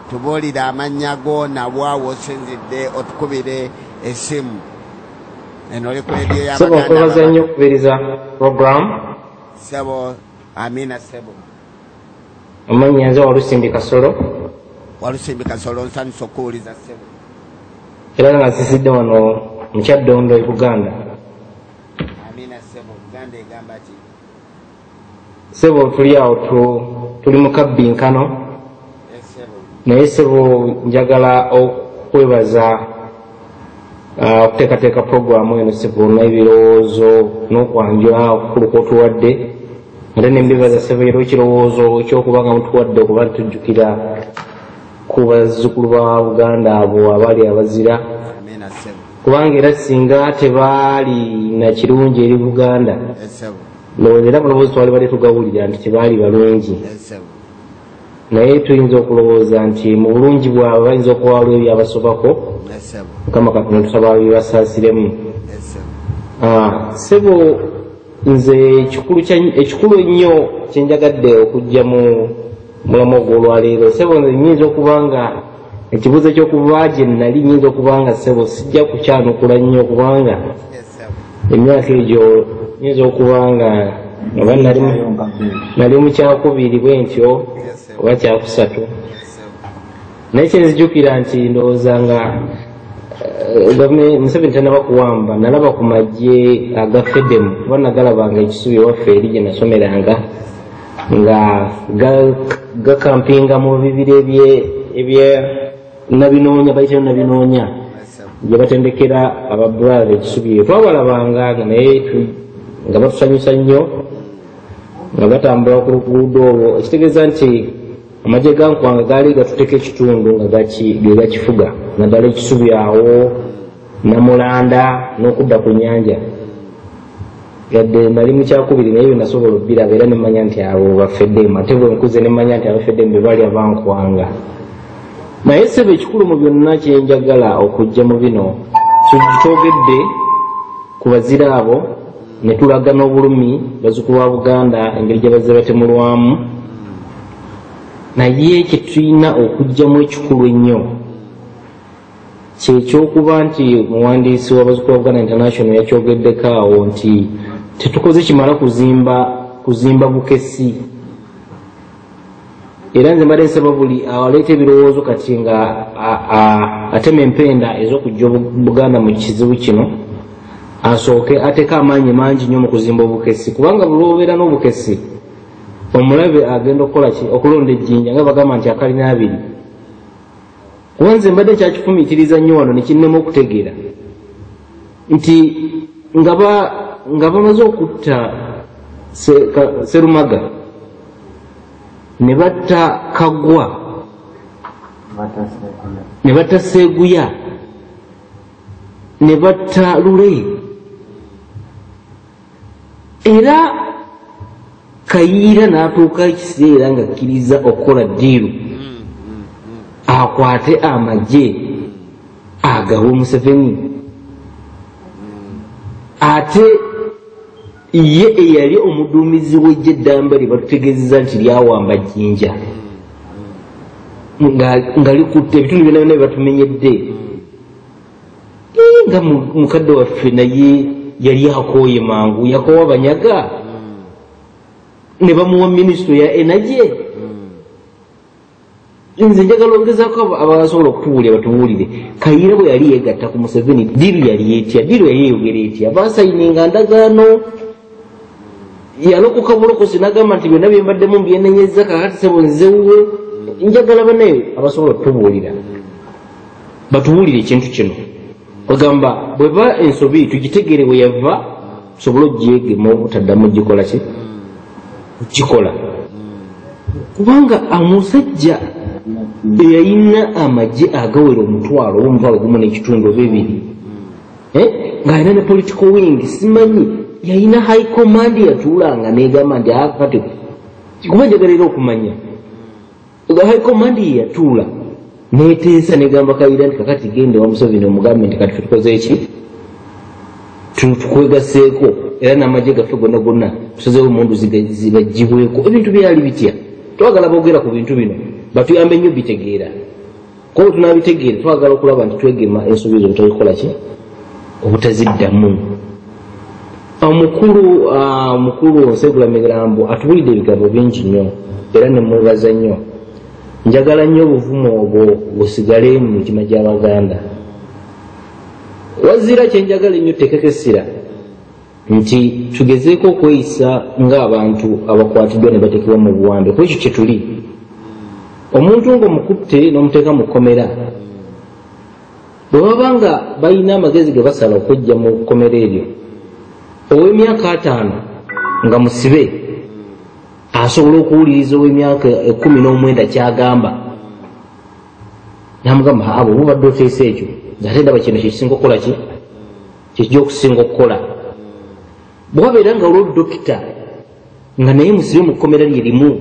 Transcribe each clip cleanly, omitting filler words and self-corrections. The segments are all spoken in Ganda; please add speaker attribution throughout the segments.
Speaker 1: Tubuulire amannya go nabwawo osinzidde otukubire essimu. Eno oli ku rediyo
Speaker 2: Sebo, nkwebaza nnyo okukubiriza program.
Speaker 1: Sebo, amina sebo.
Speaker 2: Amannya nze Walusimbi Kasolo.
Speaker 1: Walusimbi Kasolo, nsanyusa okuwuliza sebo.
Speaker 2: Era nga nsisidde wano mu Kyaddondo e Buganda.
Speaker 1: Amina sebo, Buganda egamba ki?
Speaker 2: Sebo, tuli awo, tuli mu kabbinkano.
Speaker 1: Sebo.
Speaker 2: Naye sebo, njagala okwebaza okuteekateeka puroguramu eno sebo, n'ebirowoozo n'okwanjula okukulu kwotuwadde. Ate nembibaza sebo era ekirowoozo ekyokuba nga mutuwadde okuba ntujjukira ku bazzukulu ba Buganda abo abaali abazira.
Speaker 1: Amina sebo.
Speaker 2: Kubanga era singa tebaali na kirungi eri Buganda,
Speaker 1: Sebo.
Speaker 2: ndowooza era amaloboozi twali badde tugawulira nti tebaali balungi.
Speaker 1: Sebo.
Speaker 2: Naye tuyinza okulowooza nti mu bulungi bwabwe bayinza okuba waliwo ebyabasobako.
Speaker 1: Sebo.
Speaker 2: Mukama Katonda tusaba bibasaasiremu.
Speaker 1: Sebo.
Speaker 2: Sebo, nze ekikulu ennyo kyenjagadde okujja mu mulamu ogw'olwaleero sebo, nze nyinza okuba nga ekibuuzo ekyokuba gye nali nyinza okuba nga sebo sijja kukyanukula nnyo, kubanga
Speaker 1: Sebo.
Speaker 2: emyaka egyo nyinza okuba nga oba nali mu kyakubiri bwe ntyo oba kyakusatu.
Speaker 1: Sebo.
Speaker 2: Naye kyenzijukira nti ndowooza nga Museveni tanaba kuwamba, nalaba ku magye aga fedemu, kuba nagalabanga ekisubi ewaffe eri gye nasomeranga nga gakampinga mu bibira ebye Nabinoonya, bayitayo Nabinoonya,
Speaker 1: Sebo.
Speaker 2: gye batendekera ababrother ekisubi eyo. Twabalabanga nga naye nga batusanyusa nnyo nga batambula ku luguudo olwo, ekitegeeza nti amagye ga Nkwanga gaali gatuteka ekitundu nga ge gakifuga, naddala ekisubi awo Namulanda n'okudda ku nnyanja. Yadde nali mu kyakubiri, naye bye nasobola obbiraba era nemanya nti abo bafeddemu. Ate bwe nkuze nemanya nti abafeddemu be bali abankwanga. Naye sebo, ekikulu mu byonna kyenjagala okujja mu bino, twogedde ku bazira abo ne tulaga n'obulumi bazzukulu ba Buganda engeri gye bazze batemulwamu. Naye kye tulina okugjamu ekikulu ennyo kyekyokuba nti muwandiisi w'abazzukulu ba Buganda International yakyogeddeko awo nti tetukoze kimala kuzimba bukesi. Era nze mbadde nsaba buli aleeta ebirowoozo kati nga atema empenda ez'okujja Buganda mu kizibu kino, asooke ateeke amaanyi mangi nnyo mu kuzimba obukesi, kubanga buli lwobeera n'obukesi omulabe agenda okukola ki? Okulonda ejjinja, nga bagamba nti akalina abiri. Kuba nze mbadde nkyakifumiitiriza nnyo wano nekinnema okutegeera nti nga bamaze okutta Serumaga, ne batta Kagwa, ne batta Seeguya, ne batta Lule, era Kayiira n'atuuka ekiseera ng'akkiriza okukola deal akwate amagye agawe Museveni, ate ye eyali omuduumizi w'eggye eddamba lye batutegeezeza nti lyawamba Jjinja nga likutte ebitundu byonna byonna bye batumenyedde. Nga mukadde waffe naye yali akooye mangu, yakoowa banyaga ne bamuwa minisitule ya energy. Nze njagala ongezaako abasobola okutubuulira batubuulire, Kayiira bwe yali yeegatta ku Museveni, deal yali etya? Deal yali eyogera etya? Basayininga ndagaano? Yalokoka bulokosi nagamba nti byonna byembaddemu mbyenenyeza, kakati sebo nzewuwo? Njagala banaye abasobola okutubuulira batubuulire ekintu kino. Ogamba bweba ensobi tugitegeere bwe yava, tusobole ogyegema obutaddamu gikola ki gikola, kubanga omusajja eyalina amagye agawera 10,000 oba 1,500 oba 2,000, ng'alina ne political wing, simanyi yalina high command yatuulanga negamba nti kati, kuba njagala era okumanya high command ye yatuula neteesa negamba Kayiira nti kakati gende wa Museveni omugambe nti kati fe tukoze eki, tukwegaseeko era n'amagye gaffe gonna gonna tusazeewo emundu zibagibweko. Ebintu byali bitya? Twagala boogera ku bintu bino batuyambe nnyo bitegeera. Kuba tunabitegeera, twagala okulaba nti twegema ensobi ezo obutazikola ki, obutaziddamu. Omukulu Nsegula Mirambo atubulidde ebigambo bingi nnyo, era nemwebaza nnyo. Njagala nnyo obuvumu obwo busigale mu mitima gy'Abaganda. Wazira kyenjagala ennyo tuteekeko essira nti tugezeeko okweyisa ng'abantu abakwatiddwa ne bateekebwa mu buwambe, ku ekyo kye tuli. Omuntu ng'omukutte n'omuteeka mu kkomera, bwe baba nga balina amagezi ge basala okwejja mu kkomera eryo, ow'emyaka 50 nga musibe asobola okuwuliriza ow'emyaka 19 kyagamba, namugamba abo bubadde oteesa ekyo, nze ate ndaba kino kyekisinga okukola ki, kyekijja okusinga okukola. Bwabeera nga olwo dokita nga naye musibe mu kkomera lye limu,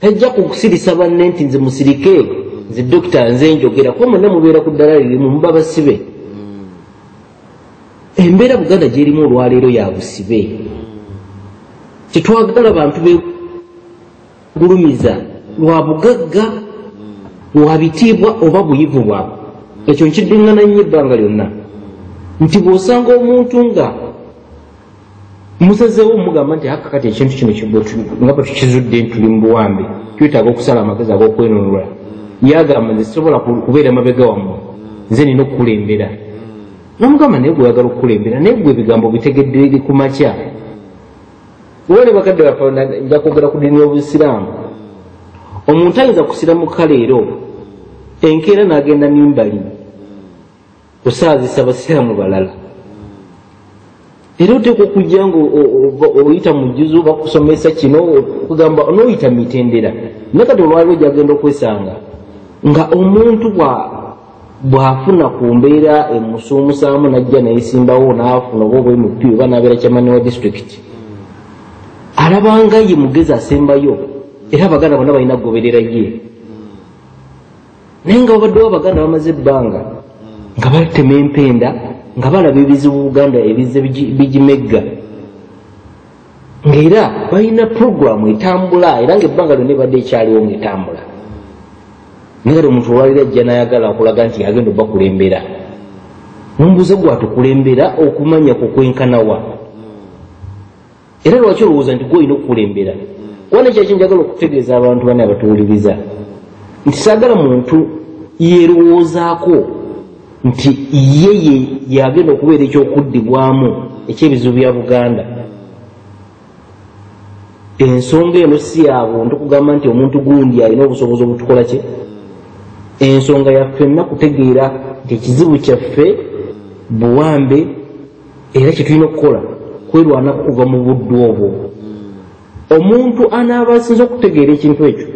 Speaker 2: tajja kukusirisa banne nti nze musirike, nze dokita nze njogera, kuba mwenna mubeera ku ddala lirimu, muba basibe. Embeera Buganda gyerimu olwaleero ya busibe. Tetwagala bantu begulumiza lwa bugagga, lwa bitiibwa oba buyivu bwabwe. Ekyo nkiddiŋŋana nnyo ebbanga lyonna nti bw'osanga omuntu nga musazeewo mugamba nti aka kati ekintu kino nga bwe tukizudde nti tuli mu buwambe, twetaaga okusala amagezi ag'okwenunula. Yagamba nze sisobola kubeera mabega wammwe, nze nina okukulembera. Namugamba naye gwe oyagala okukulembera, naye gwe ebigambo bitegedde ku makya. Oba ne bakadde baffe, nja kwogera ku ddiini y'Obusiraamu, omuntu ayinza kusiramuka leero, enkeera n'agenda mimbali kusaazisa basiraamu balala. Era oteekwa okujja nga oyita mu jjuzu, bakusomesa kino, okugamba n'oyita mitendera. Naye kati olwaliwo gyagenda okwesanga nga omuntu bw'afuna ku mbeera emusuumusaamu n'ajja neyesimbawo n'afuna oba obwa MP oba n'abeera chairman wa disitulikiti, alabanga ye mugezi asembayo, era Abaganda bonna balina kugoberera ye. Naye nga babaddewo Abaganda bamaze ebbanga nga batema empenda, nga balaba ebizibu Buganda ebizze bigimegga, ng'era balina puroguramu etambula, era ng'ebbanga lyonna ebadde ekyaliwo ng'etambula. Naye kati omuntu olwaliro ajja n'ayagala okulaga nti agenda obakulembera, nombuuza gwe atukulembera okumanya kwo kwenkanawa? Era lwaki olowooza nti gwe olina okukulembera? Kuba nekyaki njagala okutegeeza abantu bane abatuwuliriza nti saagala muntu yeerowoozaako nti ye yagenda okubeera ekyokuddibwamu ekyebizibu bya Buganda. Ensonga eno si ya buntu kugamba nti omuntu gundi alina obusobozi obutukola ki. Ensonga yaffe nna kutegeera nti ekizibu kyaffe buwambe, era kyetulina okukola kwerwanako kuva mu buddu obwo. Omuntu anaaba asinza okutegeera ekintu ekyo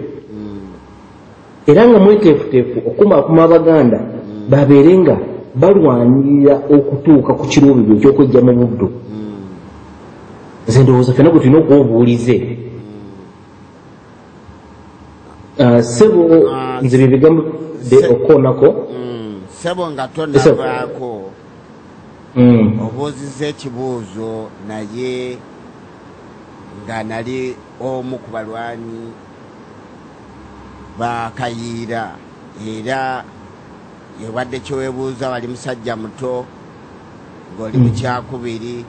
Speaker 2: era nga mweteefuteefu okukumaakuma Abaganda babeere nga balwanirira okutuuka ku kiruubirwa ekyokwejja mu buddu, nze ndowooza ffenna gwe tulina okuwa obuwulize. Ssebo, nze bye bigambo okukoonako.
Speaker 1: Ssebo, nga tonavaako, obuuzizza ekibuuzo, naye nga nali omu ku balwanyi ba Kayiira, era yobadde kyeweebuuza, wali musajja muto ng'oli mu kyakubiri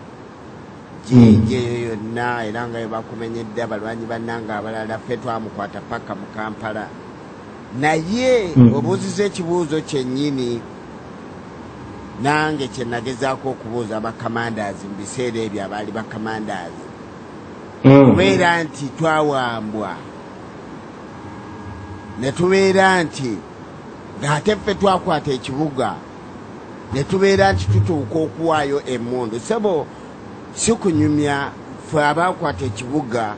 Speaker 1: gyeyo yonna, era nga webakumenyedde abalwanyi bannanga abalala, ffe twamukwata paka mu Kampala. Naye obuuziza ekibuuzo kyennyini nange kyenagezaako okubuuza abakamandaazi mu biseera ebyo abaali bakamandaazi, kubeera nti twawambwa ne tubeera nti ng'ate ffe twakwata ekibuga, ne tubeera nti tutuuka okuwaayo emmundu. Sebo, si kunyumya, ffe abakwata ekibuga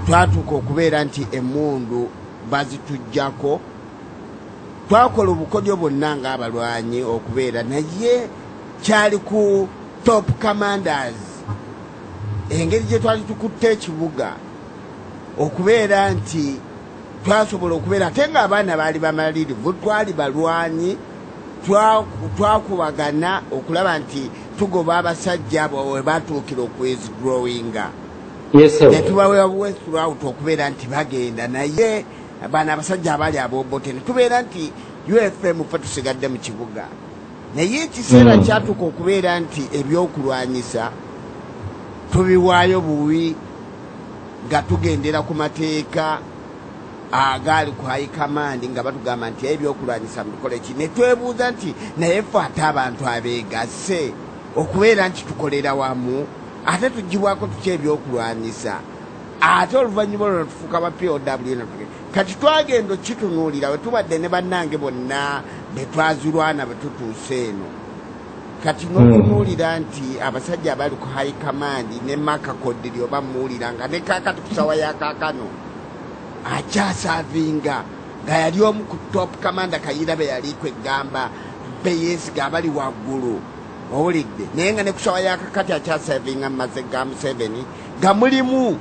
Speaker 1: twatuuka okubeera nti emmundu bazituggyako. Twakola obukodyo bwonna ng'abalwanyi okubeera, naye kyali ku top commanders engeri gye twali tukutte ekibuga okubeera nti twasobola okubeera, ate ng'abaana baali bamalirivu, twali balwanyi, twakubagana okulaba nti tugoba abasajja abo we batuukira okuwithdrawinga,
Speaker 2: Yes, sir.
Speaker 1: Netubawa way throughout okubeera nti bagenda, naye Bano abasajja abaali ab'Obote, ne tubeera nti UFM ffe tusigadde mu kibuga, naye ekiseera kyatuuka okubeera nti ebyokulwanyisa tubiwaayo buwi nga tugendera ku mateeka agaali ku high command, nga batugamba nti ebyokulwanyisa mubikole ki. Ne twebuuza nti naye ffe ate abantu abeegasse okubeera nti tukolera wamu, ate tugibwako tutya ebyokulwanyisa? Ate oluvannyuma olwo netufuuka ba POW. Kati twagenda okitunuulira we tubadde ne bannange bonna be twazirwana bwe tutuuse eno kati, n'otunuulira nti abasajja abali ku high command ne makakodiri oba muwulira nga ne kaakati ku sawa ya kaakano akyaservinga, nga yali omu ku top commander Kayira be yali kwegamba beyeesiga abali waggulu, owulidde, naye nga ne ku sawa ya kakati akyaservinga mu mazze ga Museveni gamulimu.